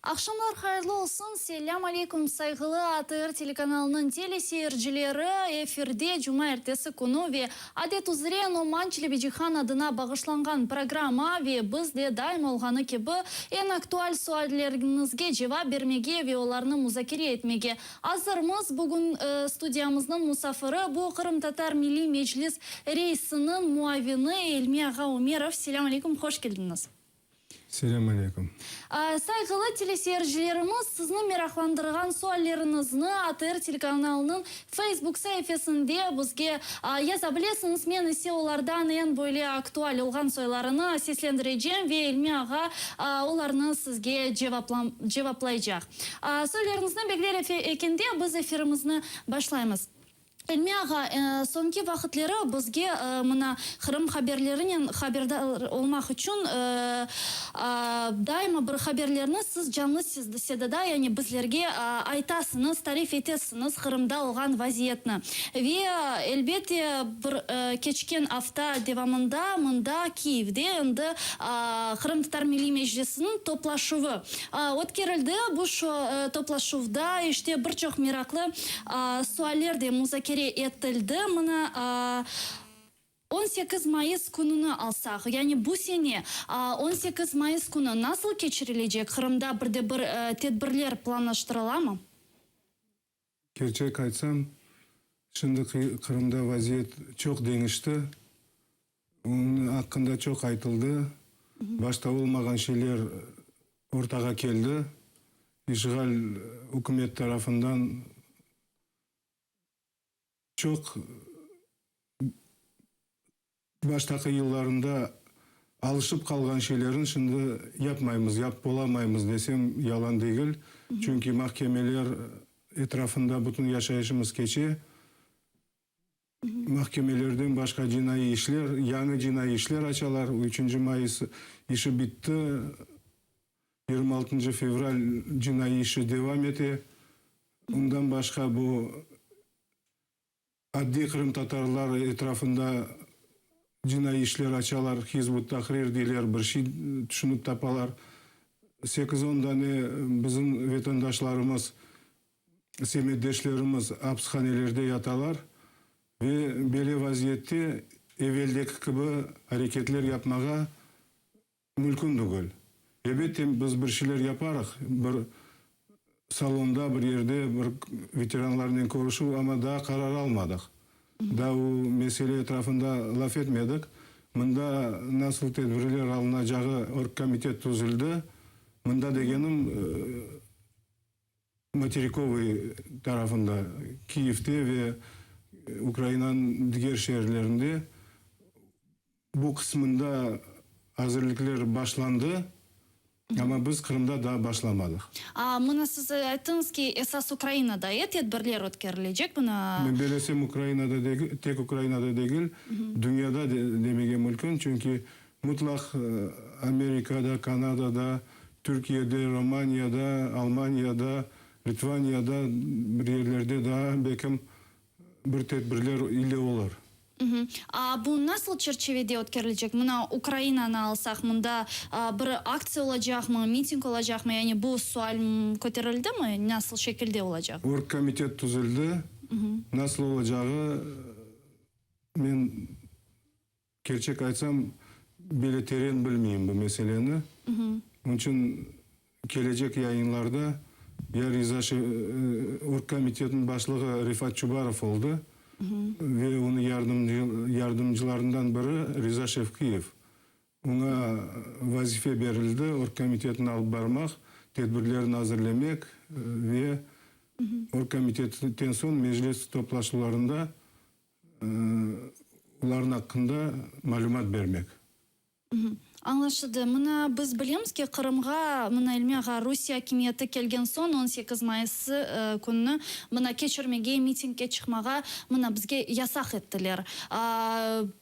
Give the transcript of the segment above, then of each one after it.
Aqşamlar hayırlı olsun, selâm aleyküm, sayğılı ATR telekanalınıñ teleseyircileri, efirde cumaertesi künü ve adet üzre Noman Çelebicihan adına bağışlanğan programma ve biz de daim olğanı kibi eñ aktual sualleriñizge cevap bermege ve olarnı muzakere etmege azırmız. Bugün studiyamıznıñ musafiri bu Qırımtatar Milliy Meclis reisiniñ muavini Elmi ağa Ümerov. Selâm aleyküm, hoş keldiñiz. Selâm aleyküm. Sayğılı teleseyircilerimiz, sizni meraqlandırğan sualleriñizni ATR telekanalınıñ Facebook saifesinde bizge yaza bilesiñiz. Men ise olardan eñ böyle aktual olğan soylarını seslendirecem ve Elmi ağa olarnı sizge cevaplaycaq. Soyleriñizni bekler ekende biz efirimizni başlaymız. Elmi ağa, soñki vaqıtları bizge mına Qırım haberlerinen haberdar olmaq içün daima bir haberlerni siz canlı sedada, yani bizlerge aytasıñız, tarif etesiñiz Qırımda olğan vaziyetni. Ve elbette bir keçken afta devamında mında Kiyevde endi Qırımtatar Milliy Meclisiniñ toplaşuvı ötkerildi. Bu toplaşuvda işte bir çoq meraqlı Sualler de muzakere etildi. Mına, 18 mayıs kününi alsaq, yani bu sene 18 mayıs künü nasıl keçirilecek, Qırımda bir de bir tedbirler planlaştırılamı? Kerçek aytsam, şimdi Qırımda vaziyet çoq deñişti. Onıñ aqqında çoq aytıldı. Başta olmağan şeyler ortağa keldi. İşğal ükümet tarafından çoq baştaki yıllarında alışıp qalğan şeylerni şimdi yapmaymız, yapıp olamaymız desem yalan degil. Çünki mahkemeler etrafında bütün yaşayışımız keçe. Mahkemelerden başqa cinaiy işler, yañı cinaiy işler açalar. Üçünci mayıs işi bitti, yigirmi altıncı fevral cinaiy işi devam ete. Ondan başqa bu addiy qırımtatarlar etrafında cinaiy işler açalar, Hizb ut-Tahrir deyler, bir şey tüşünip tapalar. Sekiz-on dane bizim vetandaşlarımız Semetdeşlerimiz apishanelerde yatalar ve böyle vaziyette eveldeki kibi areketler yapmağa mülkün degil. Elbette, biz bir şeyler yaparıq, bir salonda, bir yerde bir veteranlarnen körüşüv, amma daa qarar almadıq. Daa o mesele etrafında laf etmedik. Mında nasıl tedbirler alınacağı orgkomitet tüzüldi. Mında degenim, Materikovıy tarafında, Kiyevde ve Ukrainanıñ diger şeerlerinde bu qısmında azırlıqlar başlandı, amma biz Qırımda daa başlamadıq. A, mına siz ayttıñız ki, esas Ukrainada, e, tedbirler ötkerilecek, mına. Men belesem, Ukrainada degil, tek Ukrainada degil, dünyada demege mülkün, çünki Mutlaq Amerikada, Kanadada, Türkiyede, Romaniyada, Almaniyada, Litvaniyada, bir yerlerde daa belkim bir tedbirler ile olur. A bu nasıl çerçivede ötkerilecek? Mına Ukrainanı alsaq, mında bir aktsiya olacaqmı, miting olacaqmı? Yani bu sual köterildimi, nasıl şekilde olacaq? Orgkomitet tüzüldi. Nasıl olacağı men Kerçek aytsam, böyle teren bilmeyim bu meseleni. Onıñ içün kelecek yayınlarda ya Riza orgkomitetniñ başlığı Refat Çubarov oldı ve onıñ yardımcılarından biri Riza Şevkiyev. Oña vazife berildi, orgkomitetni alıp barmaq, tedbirlerni azırlemek ve orgkomitetten soñ meclis toplaşuvlarında Olarnıñ aqqında malümat bermek. Añlaşıldı. Mına, biz bilemiz ki, Qırımğa, mına, Elmi ağa, Rusiye akimiyeti kelgen soñ, 18 mayıs kününi, mına, keçirmege, mitingge çıqmağa, mına, bizge yasaq ettiler.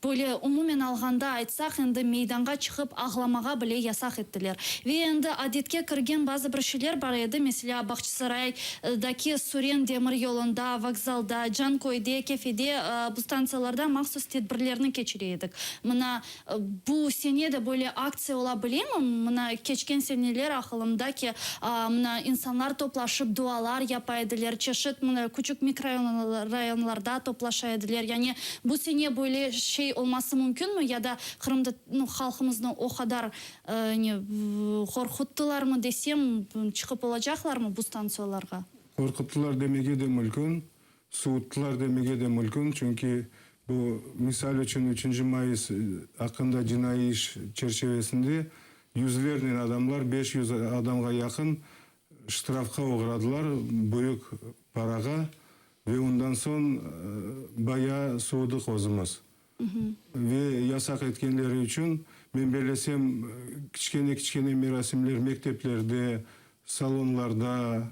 Böyle umumen alğanda aytsaq, endi meydanğa çıqıp ağlamağa bile yasaq ettiler. Ve endi adetke kirgen bazı bir şeyler bar edi, meselâ, Bağçasaraydaki Süren demir yolunda, vokzalda, Canköyde, Kefede bu stantsiyalarda mahsus tedbirlerni keçire edik. Mına, bu sene de böyle. böyle aktsiya ola bilemi? Mına, keçken seneler aqılımda ki, mına, insanlar toplaşıp dualar yapa ediler, çeşit, mına, küçük mikrorayonlarda toplaşa ediler. Yani bu sene böyle şey olması mümkünmi ya da Qırımda, nu, halqımıznı o qadar, ne, qorquttılarmı desem, çıqıp olacaqlarmı bu stantsiyalarğa? Qorquttılar demege de mülkün, Suvuttılar demege de mülkün, çünki bu, misal içün, üçünci mayıs aqqında cinaiy iş çerçevesinde yüzlernen adamlar, 500 adamğa yaqın ştrafqa oğradılar, büyük parağa, ve ondan soñ bayağı suvudıq özümiz. Ve yasaq etkenleri içün, men bellesem, kiçkene-kiçkene merasimler mekteplerde, salonlarda,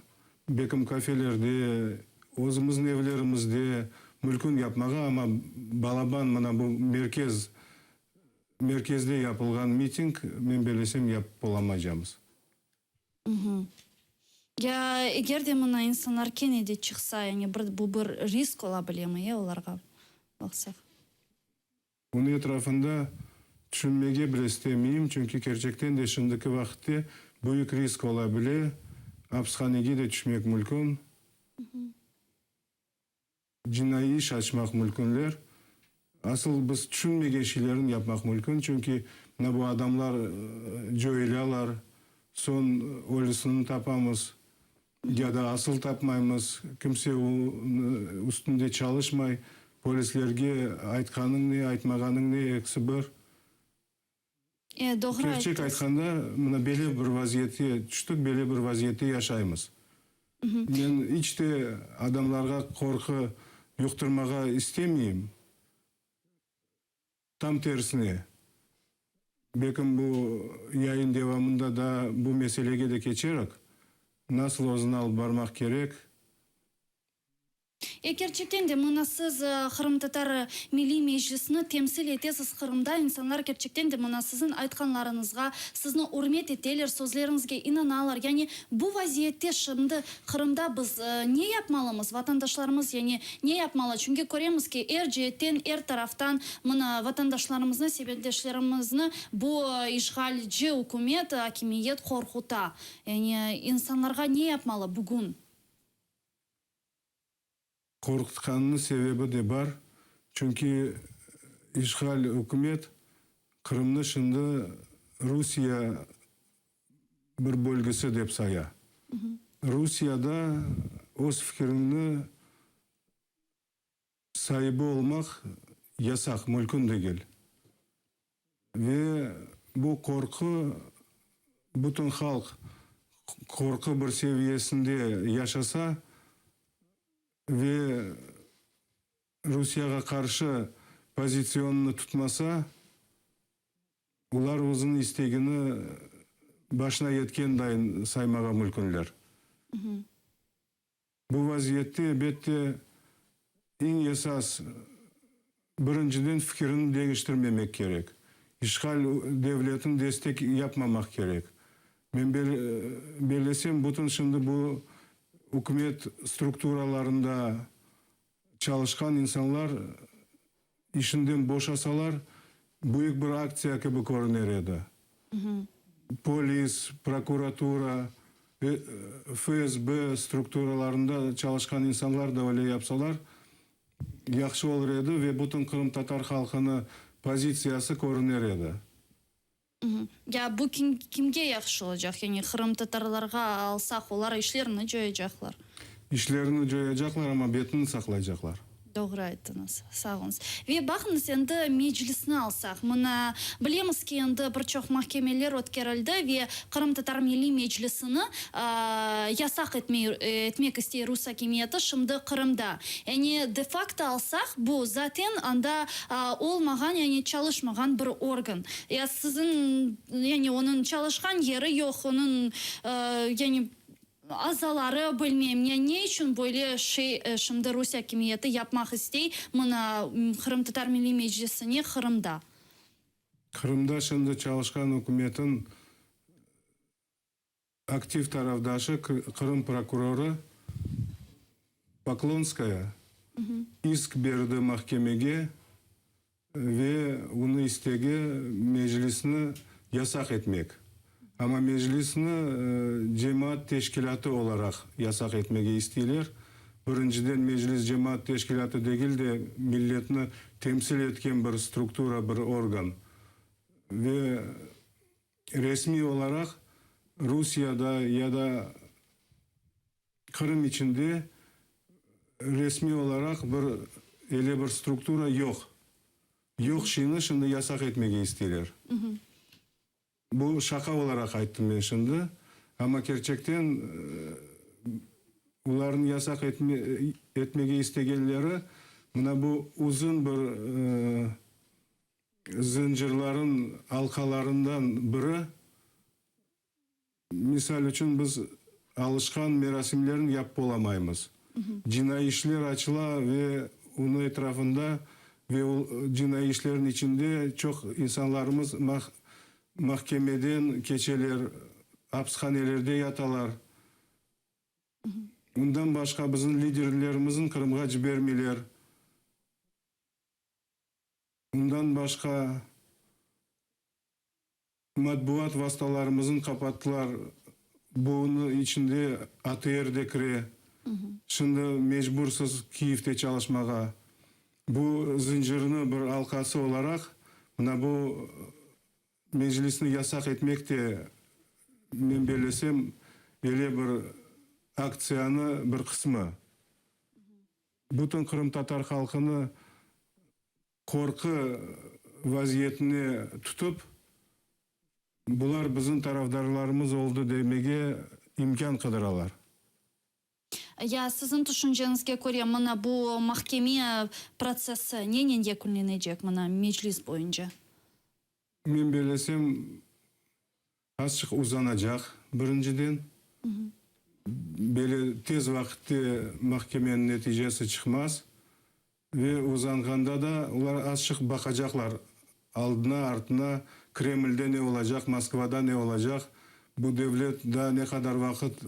Bekim kafelerde, özümizniñ evlerimizde mülkün yapmağa, amma balaban mına bu merkez, merkezde yapılğan miting, men bellesem, yapıp olamaycamız. Ya eger de mına insanlar kene de çıqsa, yani bir, bu bir risk ola bilemi, e, olarğa baqsaq? Onıñ etrafında tüşünmege bile istemeyim, çünki kerçekten de şimdiki vaqıtte büyük risk ola bile, apishanege de tüşmek mülkün, cinaiy iş açmaq mülkünler. Asıl biz tüşünmegen şeylerni yapmaq mülkün, çünki mına bu adamlar coyulalar, soñ ölüsini tapamız. Ya da asıl tapmaymız, kimse üstünde çalışmay, polislerge aytqanıñ ne, aytmağanıñ ne, ekisi bir. E, doğru Kerçek ayttız. aytqanda, mına böyle bir vaziyetke tüştik, böyle bir vaziyette yaşaymız. Men iç te adamlarğa qorqu yuqtırmağa istemeyim. Tam tersine, belkim bu yayın devamında daa bu meselege de keçerik, nasıl özüni alıp barmaq kerek. E, kerçekten de, mına siz Qırımtatar Milliy Meclisini temsil etesiz Qırımda, insanlar kerçekten de mına siziñ aytqanlarıñızğa, sizni ürmet eteler, sözleriñizge inanalar. Yani bu vaziyette şimdi Qırımda biz ne yapmalımız, vatandaşlarımız yani ne yapmalı? Çünki köremiz ki, er ceetten, er taraftan mına vatandaşlarımıznı, semetdeşlerimizni bu işğalci ükümet, akimiyet qorquta. Yani insanlarğa ne yapmalı bugün? Qorqutqanınıñ sebebi de bar, çünki işğal ükümet Qırımnı şimdi Rusiye bir bölgesi dep saya. Rusiyada öz fikiriñni saibi olmaq yasaq, mülkün degil. Ve bu qorqu bütün halq qorqu bir seviyesinde yaşasa ve Rusiyağa qarşı pozitsionını tutmasa, olar özüniñ istegini başına yetken dayın saymağa mülkünler. Bu vaziyette, elbette, eñ esas, birinciden fikirini deñiştirmemek kerek. İşğal devletini destek yapmamaq kerek. Men bellesem, bütün şimdi bu ükümet strukturalarında çalışqan insanlar işinden boşasalar, büyük bir aktsiya kibi körüner edi. Polis, prokuratura, FSB strukturalarında çalışqan insanlar da öyle yapsalar, yahşı olur edi ve bütün qırımtatar halqını pozitsiyası körüner edi. Ya bu kimge yahşı olacaq? Yani qırımtatarlarğa alsaq, olar işlerini coyacaqlar. İşlerini coyacaqlar, amma betini saqlaycaqlar. Doğru ayttıñız. Sağ oluñız. Ve baqıñız, endi Meclisni alsaq, mına, bilemiz ki, endi bir çoq mahkemeler ötkerildi ve Qırımtatar Milliy Meclisini yasaq etmek istey rus akimiyeti şimdi Qırımda. Yani de-fakto alsaq, bu zaten anda olmağan, yani çalışmağan bir organ. Ya siziñ, yani onıñ çalışqan yeri yoq, onıñ, yani azaları bilmeyim. Ya ne içün böyle şey şimdi Rusiye akimiyeti yapmaq istey mına Qırımtatar Milliy Meclisine Qırımda? Qırımda şimdi çalışqan ükümetin Aktiv tarafdaşı Qırım prokurorı Poklonskaya isk berdi mahkemege ve onıñ istegi Meclisni. yasaq etmek. Amma Meclisni cemaat teşkilâtı olaraq yasaq etmege isteyler. Birinciden, Meclis cemaat teşkilâtı degil de, milletni temsil etken bir struktura, bir organ. Ve resmiy olaraq Rusiyada ya da Qırım içinde resmiy olaraq bir ele bir struktura yoq. Yoq şeyni şimdi yasaq etmege isteyler. Bu şaqa olaraq ayttım men şimdi, amma kerçekten olarnıñ yasaq etmege istegenleri mına bu uzun bir zıncırların alqalarından biri. Misal içün, biz alışqan merasimlerni yapıp olamaymız. Cinaiy işler açıla ve onıñ etrafında ve o cinaiy işlerniñ içinde çoq insanlarımız mahkemeden keçeler, apishanelerde yatalar. Ondan başqa bizim liderlerimizni Qırımğa cibermeyler. Ondan başqa. Matbuat vastalarımızın qapattılar, bunı içinde ATR de kire. Şimdi mecbursız Kiyevde çalışmağa. Bu zıncırnı bir alqası olaraq, mına bu Meclisni yasaq etmek de, men bellesem, ele bir aktsiyanı bir qısmı. Bütün qırımtatar halqını qorqu vaziyetine tutıp, bular bizim tarafdarlarımız oldı demege imkân qıdıralar. Ya siziñ tüşünceñizge köre, mına bu mahkeme protsessi nenen yekünlenecek, mına Meclis boyunca? Men bellesem, azçıq uzanacaq, birinciden. Böyle tez vaqitte mahkemeniñ neticesi çıqmaz. Ve uzanğanda da olar azçıq baqacaqlar aldına, artına, Kremlde ne olacaq, Moskvada ne olacaq, bu devlet daa ne qadar vaqıt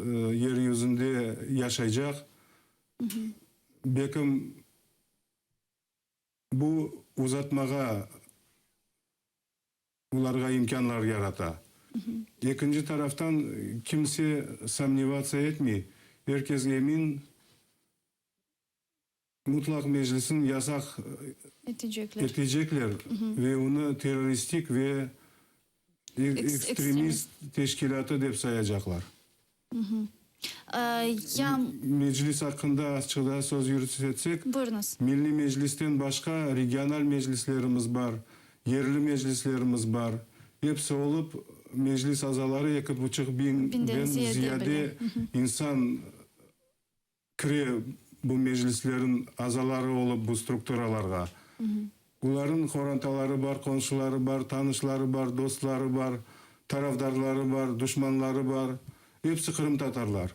yer yüzünde yaşaycaq. Belkim, bu uzatmağa olarğa imkânlar yarata. Ekinci taraftan, kimse somnevatsiya etmey, er kes emin, Mutlaq Meclisni yasaq etecekler ve onı terroristik ve ekstremist teşkilâtı dep sayacaqlar. Meclis aqqında azçıq daa söz yürütsek, Milliy Meclisten başqa regional meclislerimiz bar, yerli meclislerimiz bar. Episi olıp, Meclis azaları eki buçuq biñden ziyade insan Kire bu meclislerniñ azaları olıp bu strukturalarğa. Olarnıñ qorantaları bar, qonşuları bar, tanışları bar, dostları bar, tarafdarları bar, duşmanları bar. Episi qırımtatarlar.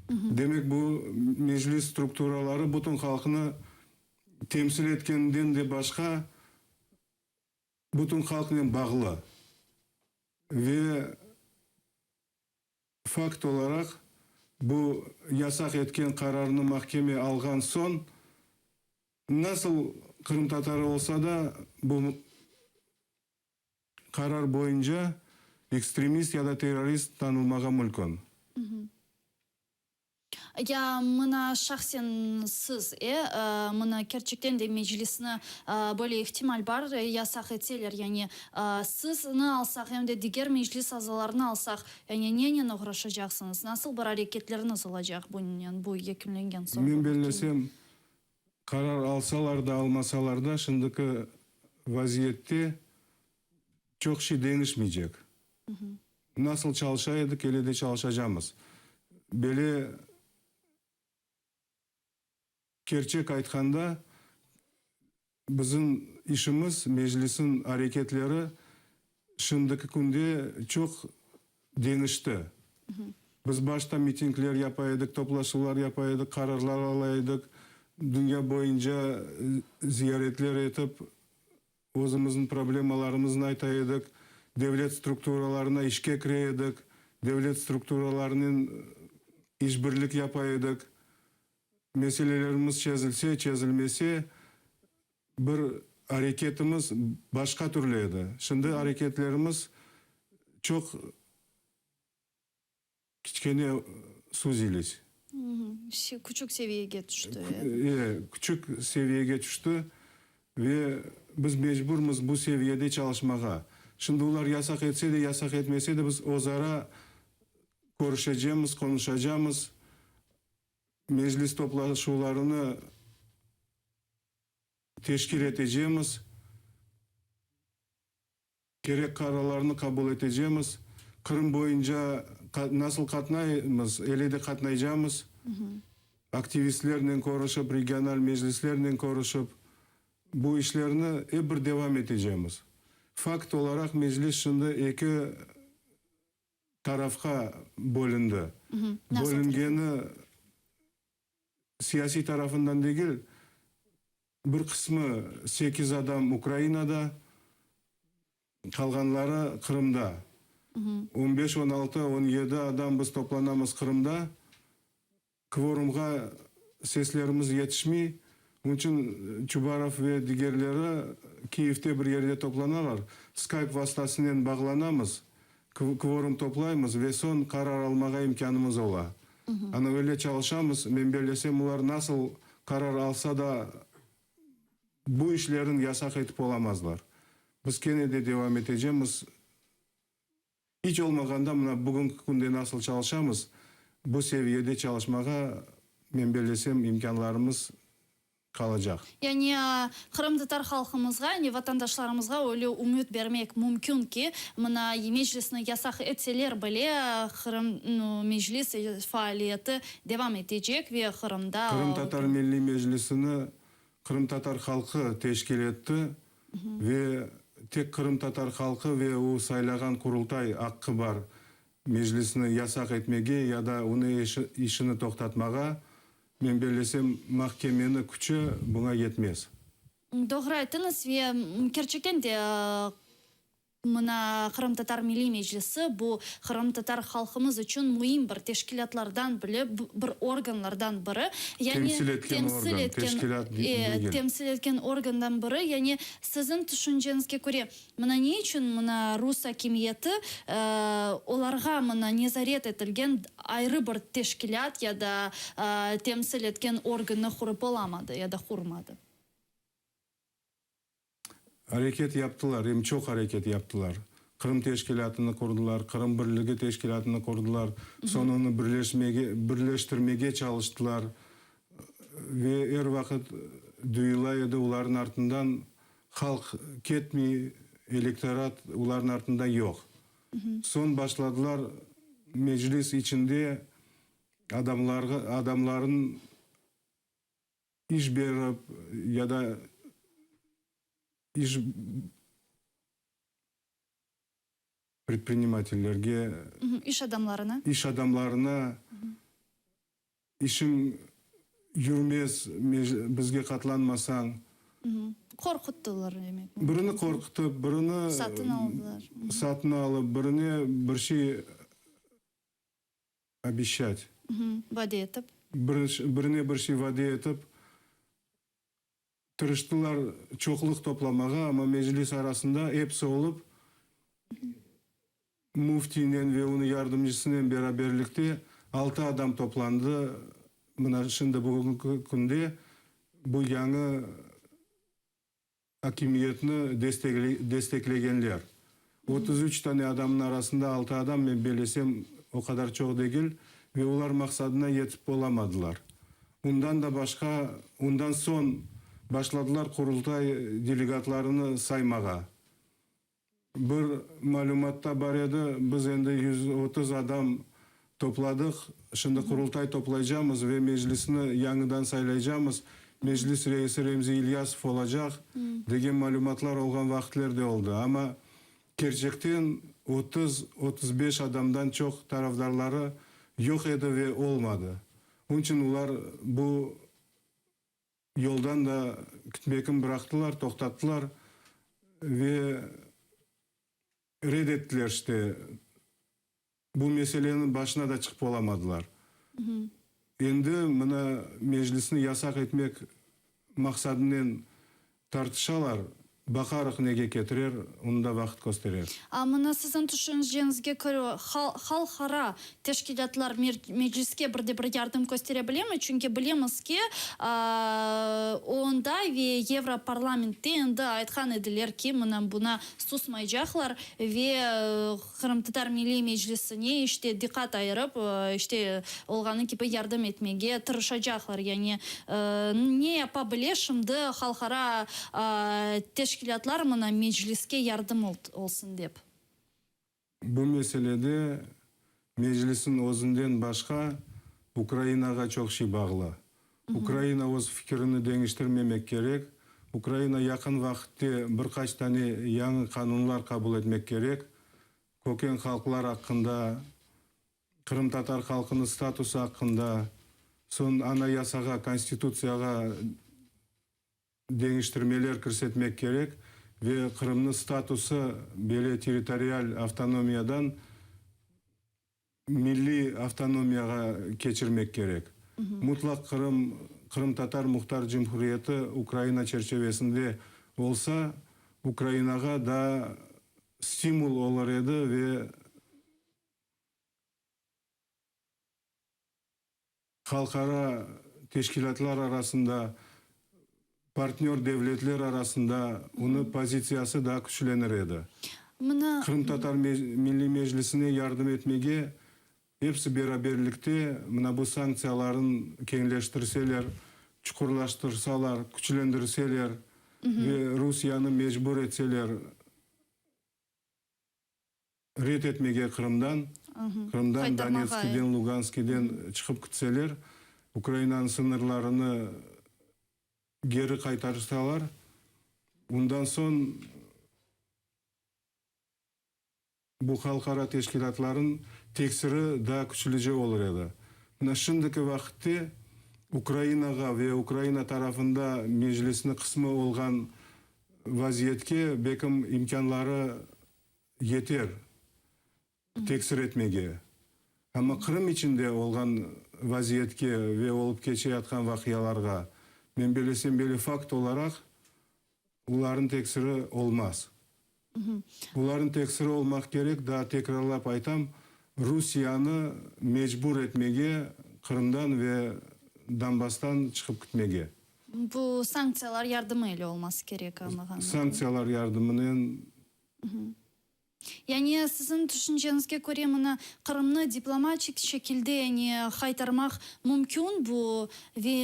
Demek, bu meclis strukturaları bütün halqnı temsil etkeninden de başqa, bütün halqnen bağlı ve Fakt olaraq, bu yasaq etken qararnı mahkeme alğan soñ, nasıl qırımtatarı olsa da, bu qarar boyunca ekstremist ya da terrorist tanılmağa mülkün. Ya mına şahsen siz, e, mına kerçekten de Meclisni böyle ihtimal bar, yasaq etseler, yani sizni alsaq, em de diger Meclis azalarını alsaq, yani nenen oğraşacaqsıñız, nasıl bir areketleriñiz olacaq bunen, bu yekünlengen soñ? Men bellesem, qarar alsalar da, almasalar da, şimdiki vaziyette çoq şey deñişmeycek. Nasıl çalışa edik, ele de çalışacamız. Böyle kerçek aytqanda, bizim işimiz, Meclisniñ areketleri şimdiki künde çoq deñişti. Biz başta mitingler yapa edik, toplaşuvlar yapa edik, qararlar ala edik, dünya boyunca ziyaretler etip, Özümizniñ problemalarımıznı ayta edik, devlet strukturalarına işke kire edik, devlet strukturalarınen işbirlik yapa edik. Meselelerimiz çezilse, çezilmese, bir areketimiz başqa türlü edi. Şimdi areketlerimiz. Çoq kiçkene suzilis. Küçük seviyege tüşti. E, küçük seviyege tüşti ve biz mecburmız bu seviyede çalışmağa. Şimdi olar yasaq etse de, yasaq etmese de, biz özara körüşecemiz, qonuşacamız, Meclis toplaşuvlarını teşkil etecemiz, kerek qararlarnı qabul etecemiz. Qırım boyunca nasıl qatnaymız, ele de qatnaycamız. Aktivistlernen körüşip, regional meclislernen körüşip, bu işlerni ep bir devam etecemiz. Fakt olaraq Meclis şimdi eki tarafqa bölündi. Bölüngeni siyasiy tarafından degil, bir qısmı, sekiz adam Ukrainada, qalğanları Qırımda. On beş, on altı, on yedi adam biz toplanamız Qırımda. Kvorumğa seslerimiz yetişmey, onıñ içün Çubarov ve digerleri Kiyevde bir yerde toplanalar, Skype vastasınen bağlanamız, kvorum toplaymız ve soñ qarar almağa imkânımız ola. Ana öyle çalışamız, men bellesem, olar nasıl qarar alsa da, bu işlerin yasaq etip olamazlar. Biz kene de devam etecemiz. İç olmağanda mına bugünki künde nasıl çalışamız, bu seviyede çalışmağa, men bellesem, imkânlarımız qalacaq. Yani qırımtatar halqımızğa, yani vatandaşlarımızğa öyle ümüt bermek mümkün ki, mına Meclisni yasaq etseler bile, Qırım Meclis faaliyeti devam etecek ve Qırımda. Qırımtatar Milliy Meclisini Qırımtatar halqı teşkil etti ve tek qırımtatar halqı ve o saylağan Qurultay aqqı bar Meclisni yasaq etmege ya da onı işini toqtatmağa, men bellesem, mahkemeni küçü buña yetmez. Doğru ayttıñız ve kerçekten de Mına Qırımtatar Milliy Meclisi, bu qırımtatar halqımız içün müim bir teşkilâtlardan bile, bir organlardan biri, yani Temsil etken organ, teşkilât degil. Temsil etken organdan biri. Yani siziñ tüşünceñizge köre, mına ne içün mına rus akimiyeti olarğa mına nezaret etilgen ayrı bir teşkilât ya da temsil etken organnı qurıp olamadı ya da qurmadı? Areket yaptılar, em çoq areket yaptılar. Qırım teşkilâtını qurdılar, Qırım birligi teşkilâtını qurdılar, soñ onı birleşmege, birleştirmege çalıştılar. Ve er vaqıt duyula edi, olarnıñ artından halq ketmey, elektorat olarnıñ artında yoq. Soñ başladılar Meclis içinde adamlarğa, adamların İş berip ya da iş predprinimatellerge. İş adamlarına. İş adamlarına işiñ yürmez, bizge qatlanmasañ. Qorquttılar demek. Birini qorqutıp, birini. Satın aldılar. Satın alıp, birine bir şey. Obeşçat. Vade etip. Birine bir şey vade etip, tırıştılar çoqluq toplamağa, amma Meclis arasında episi olıp, müftiynen ve onıñ yardımcısınen beraberlikte altı adam toplandı. Mına şimdi bugünki künde bu yañı Akimiyetni desteklegenler. 33 tane adamnıñ arasında altı adam, men bellesem, o qadar çoq degil, ve olar maqsadına yetip olamadılar. Undan da başqa, undan soñ başladılar Qurultay delegatlarını saymağa. Bir malümatta bar edi, biz endi 130 adam topladıq, şimdi Qurultay toplaycamız ve Meclisni yañıdan saylaycamız, Meclis reisi Remzi İlyasov olacaq, degen malümatlar olğan vaqıtler de oldı. Amma kerçekten 30, 35 adamdan çoq tarafdarları yoq edi ve olmadı. Onıñ içün olar bu Yoldan da kitmekin bıraqtılar, toqtattılar ve red ettiler işte. Bu meseleniñ başına da çıqıp olamadılar. Endi mına Meclisni yasaq etmek maqsadınen tartışalar. Baqarıq nege ketirer, onı da vaqıt kösterer. A mına siziñ tüşünceñizge köre, halqara teşkilâtlar Mecliske bir de bir yardım köstere bilemi? Çünki bilemiz ki, onda ve Yevroparlamentte endi aytqan ediler ki, mına buna susmaycaqlar ve Qırımtatar Milliy Meclisine işte diqqat ayırıp, işte olğanı kibi yardım etmege tırışacaqlar. Yani ne yapa bile şimdi halqara teşkilâtlar mına Mecliske yardım olsun dep? Bu meselede Meclisniñ özünden başqa Ukrainağa çoq şey bağlı. Ukraina öz fikirini deñiştirmemek kerek. Ukraina yaqın vaqıtte bir qaç tane yañı qanunlar qabul etmek kerek, köken halqlar aqqında, qırımtatar halqınıñ statusı aqqında, soñ Anayasağa, Konstitutsiyağa deñiştirmeler kirsetmek kerek ve Qırımnıñ statusı böyle territorial avtonomiyadan milliy avtonomiyağa keçirmek kerek. Mutlaq Qırım, Qırımtatar Muhtar Cumhuriyeti Ukraina çerçevesinde olsa, Ukrainağa daa stimul olur edi ve halqara teşkilâtlar arasında, partnör devletler arasında onı pozitsiyası daa küçlenir edi. Mına. Qırımtatar Milliy Meclisine yardım etmege episi beraberlikte mına bu sanktsiyaların keñleştirseler, çuqurlaştırsalar, küçlendirseler ve Rusiyanı mecbur etseler, Red etmege Qırımdan, Qırımdan, Donetskiden, Luganskiden çıqıp kitseler, Ukrainanıñ sıñırlarını geri qaytarsalar, ondan soñ bu halqara teşkilâtlarnıñ teksiri daa küçlüce olur edi. Mına şimdiki vaqıtte Ukrainağa ve Ukraina tarafında Meclisniñ qısmı olğan vaziyetke bekim imkânları yeter teksir etmege. Amma Qırım içinde olğan vaziyetke ve olıp keçeyatqan vaqialarğa, men belesem, böyle fakt olaraq olarnıñ teksiri olmaz. Olarnıñ teksiri olmaq kerek, daa tekrarlap aytam, Rusiyanı mecbur etmege Qırımdan ve Donbasstan çıqıp kitmege. Bu sanktsiyalar yardımı ile olması kerek, añlağanıma köre. Sanktsiyalar yardımınen Yani siziñ tüşünceñizge köre, mına, Qırımnı diplomatik şekilde, yani qaytarmaq mümkün bu ve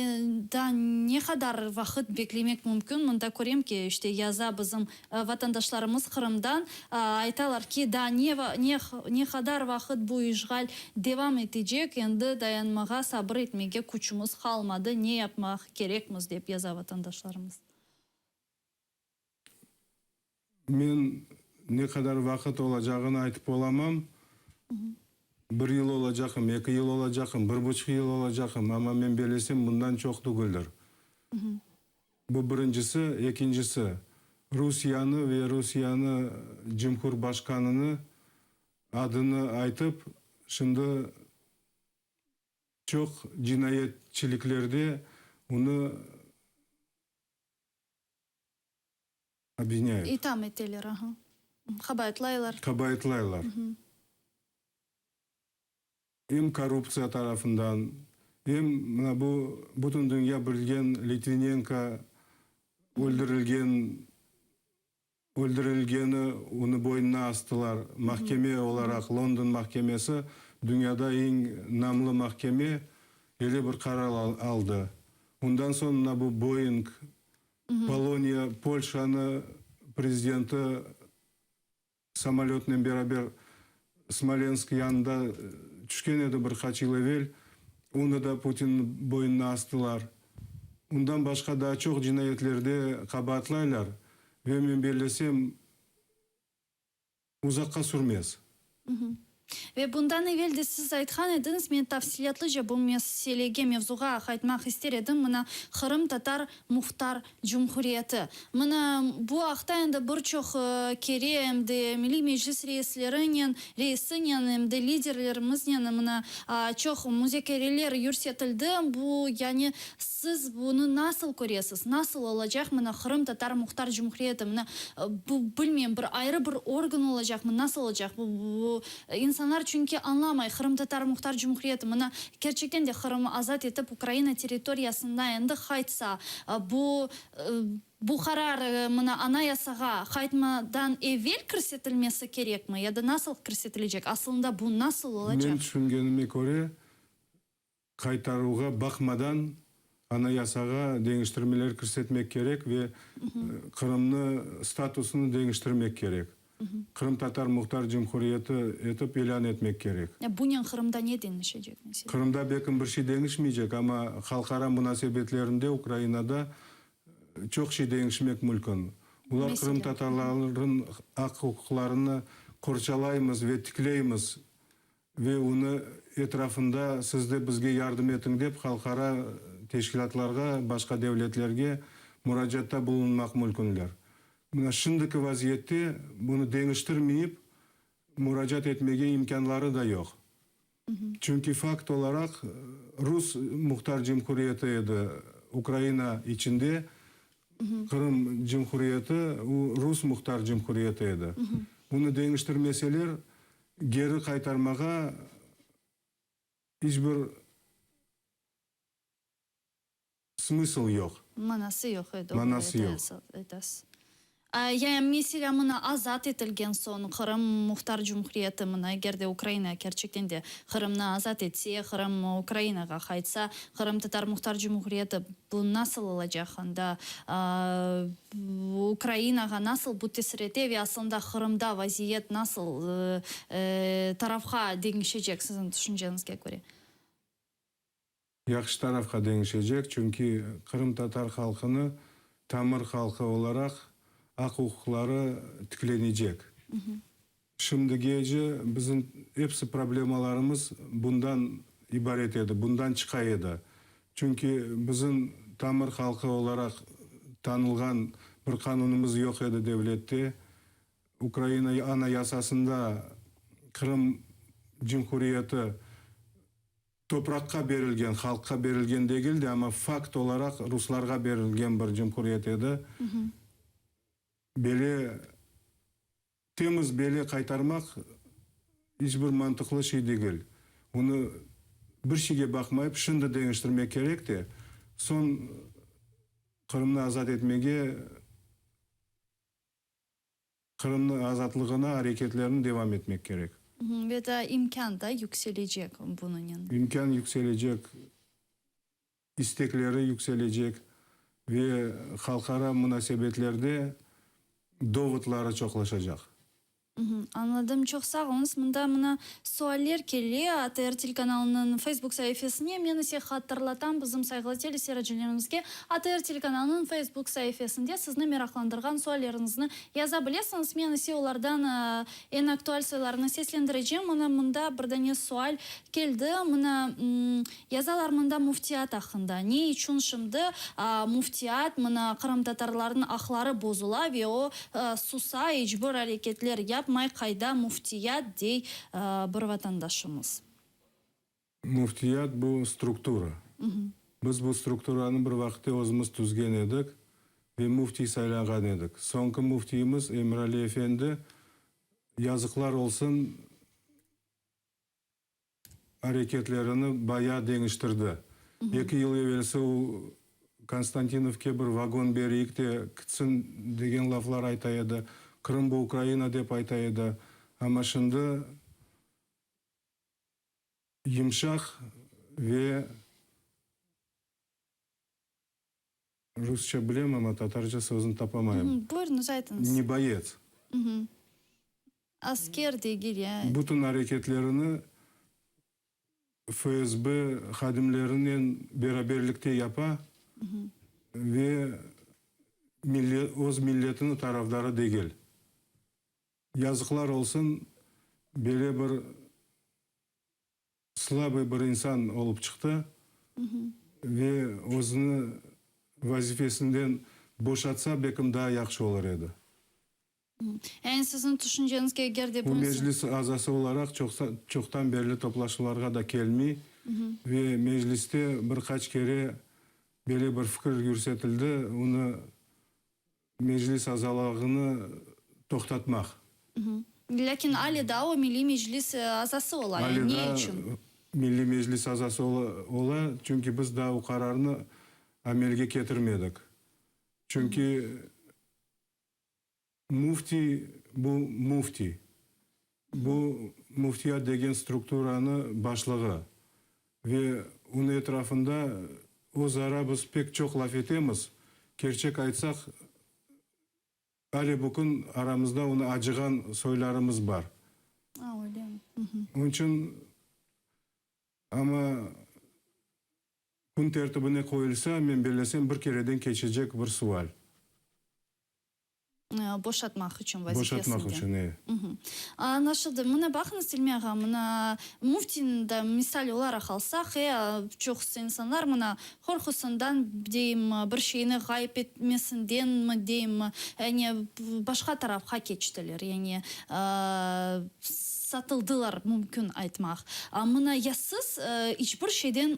daa ne qadar vaqıt beklemek mümkün? Mında körem ki, işte, yaza bizim vatandaşlarımız Qırımdan, aytalar ki, daa ne ne ne qadar vaqıt bu işğal devam etecek, endi dayanmağa, sabır etmege küçümiz qalmadı, ne yapmaq kerekmiz, dep yaza vatandaşlarımız. Men ne qadar vaqıt olacağını aytıp olamam. Bir yıl olacaqım, eki yıl olacaqım, bir buçuq yıl olacaqım, amma men belesem, bundan çoq tügüldir. Bu birincisi. Ekincisi, Rusiyanı ve Rusiyanı cumhurbaşqanını adını aytıp, şimdi çoq cinayetçiliklerde onı Obvinyayut. İtham eteler, aha. Qabaatlaylar. Qabaatlaylar. Em korruptsiya tarafından, em mına bu bütün dünya bilgen Litvinenko öldürilgen, öldürilgeni onı boynuna astılar. Mahkeme olaraq London mahkemesi, dünyada eñ namlı mahkeme, öyle bir qarar aldı. Ondan soñ mına bu Boeing Poloniya, Polşanı prezidenti samolötnen beraber Smolensk yanında tüşken edi bir qaç yıl evel, onı da Putin boynuna astılar. Ondan başqa daa çoq cinayetlerde qabaatlaylar ve men bellesem, uzaqqa sürmez. Ve bundan evel de siz aytqan ediñiz, men tafsilâtlıca bu meselege, mevzuğa qaytmaq ister edim, mına, Qırımtatar Muhtar Cumhuriyeti. Mına, bu aqta endi bir çoq kere em de Milliy Meclis reislerinen, reisinen, em de liderlerimiznen, mına, çoq muzakereler yürsetildi. Bu, yani, siz bunı nasıl köresiz, nasıl olacaq, mına, Qırımtatar Muhtar Cumhuriyeti, mına, Bu, bilmeyim, bir ayrı bir organ olacaqmı, nasıl olacaq? Bu, bu, insanlar çünki añlamay, Qırımtatar Muhtar Cumhuriyeti, mına, kerçekten de Qırımı azat etip Ukraina territoriyasında endi qaytsa, bu, bu qarar, mına, Anayasağa qaytmadan evel kirsetilmesi kerekmi ya da nasıl kirsetilecek? Asılında bu nasıl olacaq? Men tüşüngenime köre, qaytaruvğa baqmadan Anayasağa deñiştirmeler kirsetmek kerek ve Qırımnı statusını deñiştirmek kerek. Qırımtatar Muhtar Cumhuriyeti etip ilân etmek kerek. Bunen Qırımda ne deñişecek mesele? Qırımda belkim bir şey deñişmeycek, amma halqara munasebetlerinde Ukrainada çoq şey deñişmek mülkün. Olar qırımtatarlarnıñ aq-uquqlarını qorçalaymız ve tikleymiz Ve onı etrafında siz de bizge yardım etiñ dep halqara teşkilâtlarğa, başqa devletlerge muracaatta bulunmaq mülkünler. Mına şimdiki vaziyette bunı deñiştirmeyip muracaat etmege imkânları da yoq. Çünki fakt olaraq Rus Muhtar Cumhuriyeti edi Ukraina içinde, Qırım Cumhuriyeti Rus Muhtar Cumhuriyeti edi. Bunı deñiştirmeseler, Geri qaytarmağa iç bir smısl yoq. Manası yoq, e, doğru Manası yoq. aytasız. Ya, meselâ, mına azat etilgen soñ Qırım Muhtar Cumhuriyeti, mına eger de Ukraina kerçekten de Qırımnı azat etse, Qırım Ukrainağa qaytsa, Qırımtatar Muhtar Cumhuriyeti, bu nasıl olacaq anda? Ukrainağa nasıl bu tesir ete ve aslında Qırımda vaziyet nasıl tarafqa deñişecek siziñ tüşünceñizge köre? Yahşı tarafqa deñişecek, çünki qırımtatar halqını tamır halqı olaraq aq-uquqları tiklenecek. Şimdigece bizim episi problemalarımız bundan ibaret edi, bundan çıqa edi. Çünki bizim tamır halqı olaraq tanılğan bir qanunımız yoq edi devlette. Ukraina Anayasasında Qırım Cumhuriyeti topraqqa berilgen, halqqa berilgen degil de, amma fakt olaraq ruslarğa berilgen bir cumhuriyet edi. Bele Temiz bele qaytarmaq iç bir mantıqlı şey degil. Onı bir şeyge baqmayıp şimdi deñiştirmek kerek de, soñ Qırımnı azat etmege, Qırımnıñ azatlığına areketlerini devam etmek kerek. Ve daa imkân da yükselecek bunıñen. İmkân yükselecek. istekleri yükselecek ve halqara munasebetlerde dovodları çoqlaşacaq. Añladım, çoq sağ oluñız. Mında mına sualler kele ATR telekanalınıñ Facebook saifesine. Men ise hatırlatam bizim sayğılı teleseyircilerimizge, ATR telekanalınıñ Facebook saifesinde sizni meraqlandırğan sualleriñizni yaza bilesiñiz. Men ise olardan Eñ aktual soylarını seslendirecem. Mına mında bir dane sual keldi. Mına, yazalar mında müftiyat aqqında. Ne içün şimdi müftiyat, mına, qırımtatarlarnıñ aqları bozula ve o susa, iç bir areketler yapmay, qayda müftiyat, dey bir vatandaşımız. Müftiyat bu struktura. Biz bu strukturanı bir vaqıtte özümiz tüzgen edik ve müftiy saylanğan edik. Soñki müftiyimiz Emirali efendi, yazıqlar olsun, areketlerini bayağı deñiştirdi. Eki yıl evelsi o Konstantinovke bir vagon bereyik de kitsin degen laflar ayta edi, Qırım bu Ukraina dep ayta edi. Amma şimdi. Yımşaq ve rusça bilem, amma tatarca sözüni tapamayım. Buyurıñız, aytıñız. Ne boyets. Asker degil ya. Bütün areketlerini FSB hadimlerinen beraberlikte yapa ve öz milletiniñ tarafdarı degil. Yazıqlar olsun, böyle bir. Slabıy bir insan olıp çıqtı ve özüni vazifesinden boşatsa, belkim daa yahşı olur edi. Yani siziñ tüşünceñizge, eger de Bu Meclis azası olaraq çoqtan berli toplaşuvlarğa da kelmey ve Mecliste bir qaç kere böyle bir fikir yürsetildi, onı Meclis azalığını toqtatmaq. Lâkin ale daa o Milliy Meclis azası ola, yani ne içün? Ale daa Milliy Meclis azası ola, çünki biz daa o qararnı amelge ketirmedik. Çünki müfti bu müfti, bu müftiyat degen strukturanı başlığı ve onıñ etrafında öz ara biz pek çoq laf etemiz, kerçek aytsaq, ale bu kün aramızda onı acığan soylarımız bar. A, öylemi? Onıñ içün, amma kün tertibine qoyulsa, men bellesem, bir kereden keçecek bir sual. Boşatmaq içün vazifesinden. Boşatmaq içün, e. Añlaşıldı. Mına baqıñız, İlmi ağa, mına müftini da misal olaraq alsaq, e, çoqusı insanlar mına qorqusından deyimmi, bir şeyni ğayıp etmesindenmi deyimmi, yani başqa tarafqa keçtiler, yani satıldılar mümkün aytmaq. A mına ya siz iç bir şeyden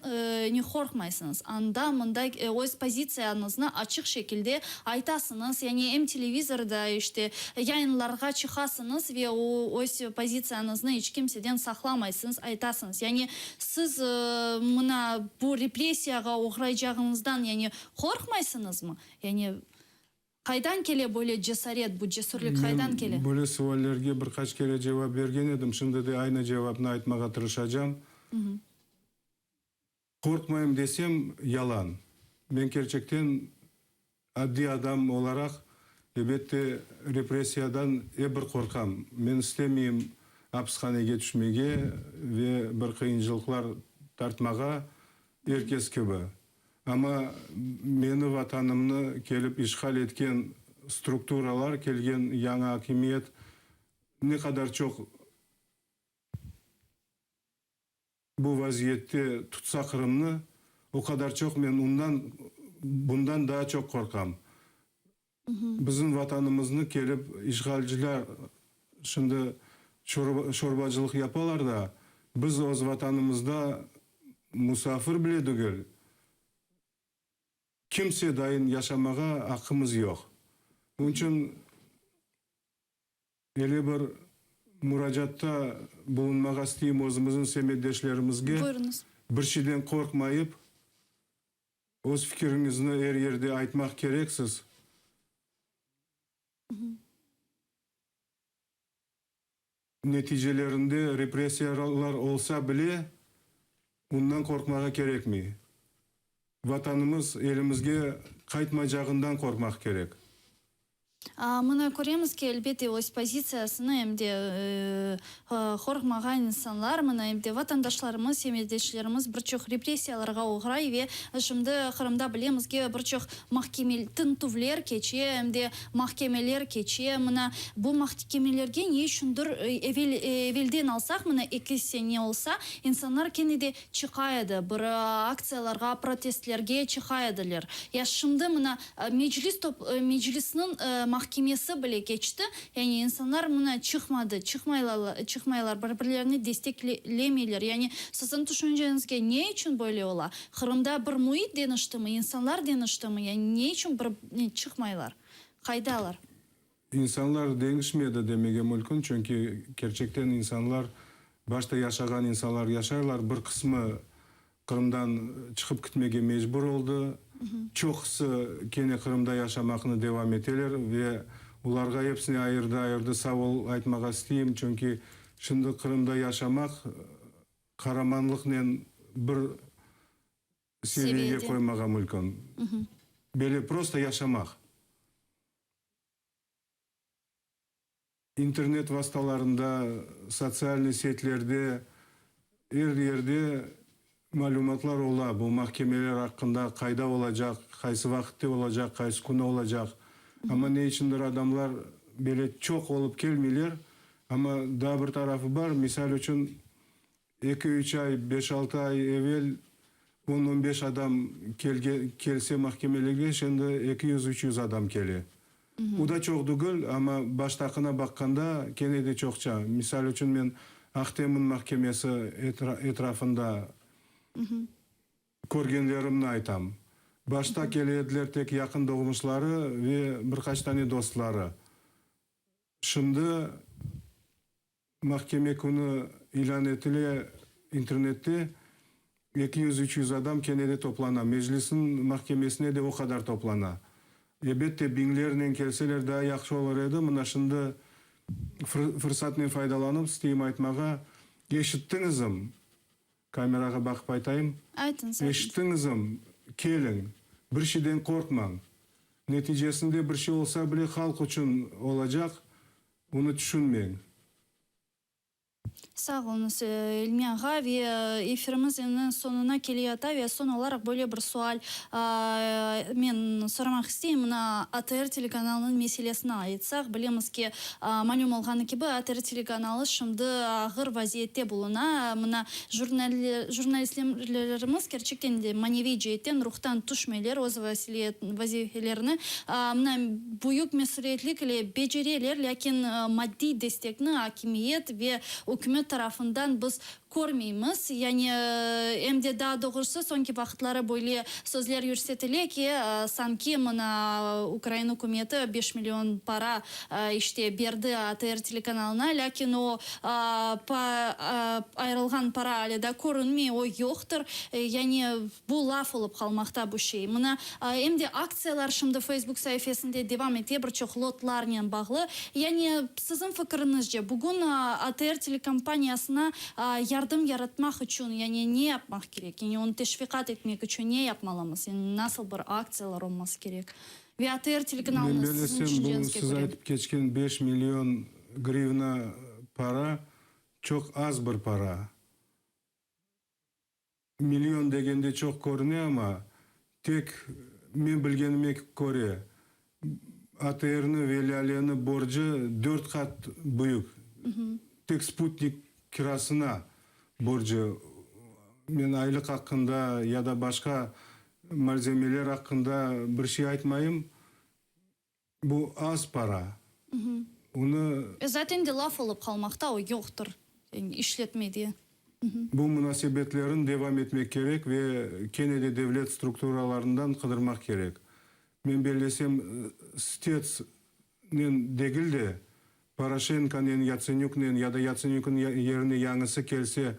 ne qorqmaysıñız, anda, mında öz pozitsiyañıznı açıq şekilde aytasıñız, yani em televizorda, işte, yayınlarğa çıqasıñız ve o öz pozitsiyañıznı iç kimseden saqlamaysıñız, aytasıñız. Yani siz mına bu repressiyağa oğraycağıñızdan, yani qorqmaysıñızmı? Yani Qaydan kele böyle cesaret, bu cesürlik qaydan kele? Men böyle suallerge bir qaç kere cevap bergen edim, şimdi de aynı cevapnı aytmağa tırışacam. Qorqmayım desem, yalan. Men kerçekten addiy adam olaraq, ebette, repressiyadan ep bir qorqam. Men istemeyim apishanege tüşmege ve bir qıyıncılıqlar tartmağa, er kes kibi. Amma meni Vatanımnı kelip işğal etken strukturalar, kelgen yañı akimiyet ne qadar çoq bu vaziyette tutsa Qırımnı, o qadar çoq men ondan, bundan daa çoq qorqam. Bizim Vatanımıznı kelip işğalciler şimdi şorbacılıq yapalar da, biz öz Vatanımızda musafir bile degil, kimse dayın yaşamağa aqqımız yoq. Onıñ içün ele bir muracaatta bulunmağa isteyim özümizniñ semetdeşlerimizge, bir şeyden qorqmayıp, Öz fikiriñizni er yerde aytmaq kereksiz. Neticelerinde repressiyalar olsa bile, bundan qorqmağa kerekmey. Vatanımız elimizge qaytmaycağından qorqmaq kerek. Mına köremiz ki, elbette, öz pozitsiyasını em de qorqmağan insanlar, mına em de vatandaşlarımız, semetdeşlerimiz bir çoq repressiyalarğa oğray ve şimdi Qırımda bilemiz ki, bir çoq mahkeme, tintüvler keçe, em de mahkemeler keçe. Mına bu mahkemelerge ne içündir evel, evelden alsaq, mına eki sene olsa, insanlar kene de çıqa edi, bir aktsiyalarğa, protestlerge çıqa ediler. Ya şimdi mına Meclis top, Meclisniñ mahkemesi bile keçti, yani insanlar mına çıqmadı, çıqmaylar, çıqmaylar, bir-birlerini desteklemeyler. Yani siziñ tüşünceñizge ne içün böyle ola? Qırımda bir müit deñiştimi, insanlar deñiştimi, yani ne içün bir çıqmaylar, qaydalar? İnsanlar deñişmedi demege mülkün, çünki kerçekten insanlar, başta yaşağan insanlar yaşaylar, bir qısmı Qırımdan çıqıp kitmege mecbur oldı, çoqusı kene Qırımda yaşamaqnı devam eteler ve olarğa epsine ayırdı-ayırdı sağ ol aytmağa isteyim, çünki şimdi Qırımda yaşamaq qaramanlıqnen bir seviyege qoymağa mülkün. Böyle prosto yaşamaq. İnternet vastalarında, sotsialnıy setlerde, er yerde malümatlar ola bu mahkemeler aqqında, qayda olacaq, qaysı vaqıtte olacaq, qaysı künü olacaq. Amma ne içündir adamlar böyle çoq olıp kelmeyler. Amma daa bir tarafı bar, misal içün, Eki-üç ay, beş-altı ay evel on-on beş adam kelge, kelse mahkemelerge, şimdi 200-300 adam kele. O da çoq degil, amma baştaqına baqqanda kene de çoqça. Misal içün men Ahtemniñ mahkemesi etrafında körgenlerimni aytam. Başta kele ediler tek yaqın doğmuşları ve bir qaç tane dostları. Şimdi mahkeme künü ilân etile internette, 200-300 adam kene de toplana. Meclisniñ mahkemesine de o qadar toplana. Elbette, biñlernen kelseler daa yahşı olur edi. Mına şimdi fırsatnen faydalanıp isteyim aytmağa, eşittiñizm, kamerağa baqıp aytayım, Aytıñız, aytıñız. eşittiñizm, keliñ, bir şeyden qorqmañ. Neticesinde bir şey olsa bile halq içün olacaq, bunı tüşünmeñ. Sağ oluñız, İlmi ağa. Ve efirimiz endi soñuna keleyata ve soñ olaraq böyle bir sual men soramaq isteyim. Mına ATR telekanalınıñ meselesini aytsaq, bilemiz ki, malüm olğanı kibi, ATR telekanalı şimdi ağır vaziyette buluna. Mına jurnalistlerimiz kerçekten de maneviy ceetten ruhtan tüşmeyler, öz vazifelerini mına büyük mesüliyetlik ile becereler, lâkin maddiy destekni akimiyet ve ükümet tarafından biz körmeymiz. Yani, em de daa doğrusı, soñki vaqıtları böyle sözler yürsetile ki, sanki mına Ukraina ükümeti 5 million para, işte, berdi ATR telekanalına, lâkin o ayırılğan para ale daa körünmey, o yoqtır. Yani, bu laf olıp qalmaqta bu şey. Mına, em de aktsiyalar şimdi Facebook saifesinde devam ete, bir çoq lotlarnen bağlı. Yani, siziñ fikiriñizce, bugün ATR telekompaniyasına yardım yaratmaq içün, yani, ne yapmaq kerek? Yani, onı teşviqat etmek içün ne yapmalımız? Yani, nasıl bir aktsiyalar olması kerek? Ve ATR telekanalını Men siziñ bellesem, bu tüşünceñizge siz köre? aytıp keçken 5 million grivna para çoq az bir para. Million degende çoq körüne, amma tek men bilgenime köre, ATRni ve Lâleni borcu dört qat büyük. Tek sputnik kirasına borcu. Men aylıq aqqında ya da başqa malzemeler aqqında bir şey aytmayım. Bu az para. Onı Zaten de laf olıp qalmaqta, o yoqtır, yani işletmede. Bu munasebetlerin devam etmek kerek ve kene de devlet strukturalarından qıdırmaq kerek. Men bellesem, Stetsnen degil de, Poroşenkonen, Yatsenüknen ya da Yatsenükniñ yerine yañısı kelse,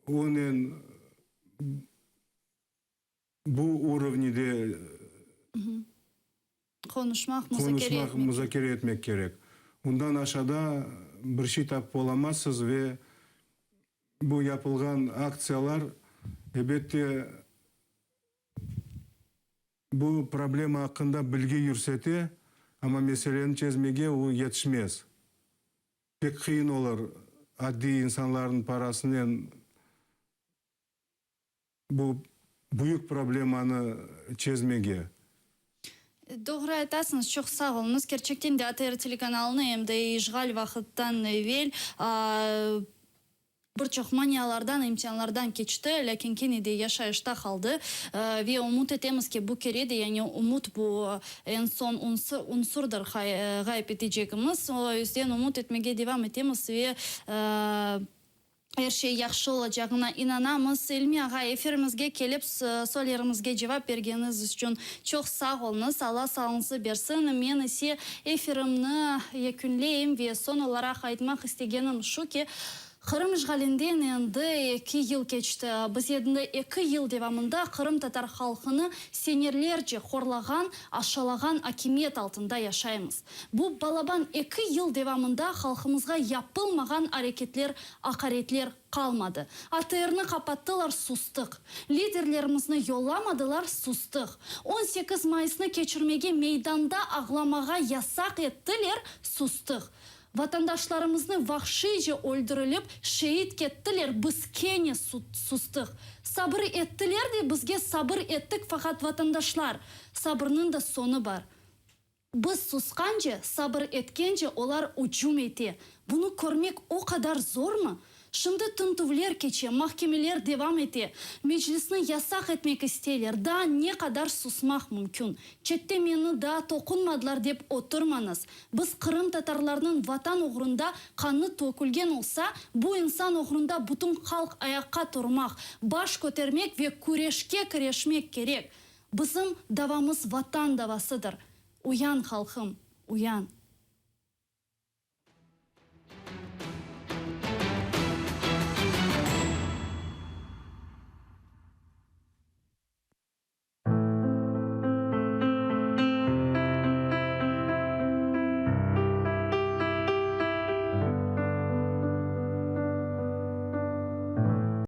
onen bu urovnide Qonuşmaq, muzakere qonuşmaq, etmek. muzakere etmek kerek. Ondan aşağıda bir şey tapıp olamazsız ve bu yapılğan aktsiyalar, elbette, bu problema aqqında bilgi yürsete, amma meseleni çezmege o yetişmez. Pek qıyın olur addiy insanlarnıñ parasınen bu büyük problemanı çezmege. Doğru aytasıñız, çoq sağ oluñız. Kerçekten de ATR telekanalını em de işğal vaqıttan evel bir çoq manialardan, imtianlardan keçti, lâkin kene de yaşayışta qaldı. Ve ümüt etemiz ki, bu kere de, yani ümüt bu eñ soñ unsurdır ğayıp etecegimiz. O yüzden ümüt etmege devam etemiz ve er şey yahşı olacağına inanamız. İlmi ağa, efirimizge kelip, suallerimizge cevap bergeniñiz içün çoq sağ oluñız. Alla sağlığıñızı bersin. Men ise efirimni yekünleyim ve soñ olaraq aytmaq istegenim şu ki, Qırım işğalinden endi eki yıl keçti. Biz endi eki yıl devamında qırımtatar halqını senelerce horlağan, aşalağan akimiyet altında yaşaymız. Bu balaban eki yıl devamında halqımızğa yapılmağan areketler, aqaretler qalmadı. ATRni qapattılar, sustıq. Liderlerimizni yollamadılar, sustıq. 18 mayısnı keçirmege, meydanda ağlamağa yasaq ettiler, sustıq. Vatandaşlarımıznı vahşiyce öldürilip, şeit kettiler, biz kene sustıq. Sabır ettiler de, bizge sabır ettik, faqat vatandaşlar, sabırnıñ da soñu bar. Biz susqance, sabır etkence olar ücüm ete. Bunı körmek o qadar zormı? Şimdi tintüvler keçe, mahkemeler devam ete, Meclisni yasaq etmek isteyler, daa ne qadar susmaq mümkün? Çette meni daa toqunmadılar dep oturmañız. Biz qırımtatarlarnıñ Vatan oğrunda qanı tökülgen olsa, bu insan oğrunda bütün halq ayaqqa turmaq, baş kötermek ve küreşke kireşmek kerek. Bizim davamız Vatan davasıdır. Uyan, halqım, uyan!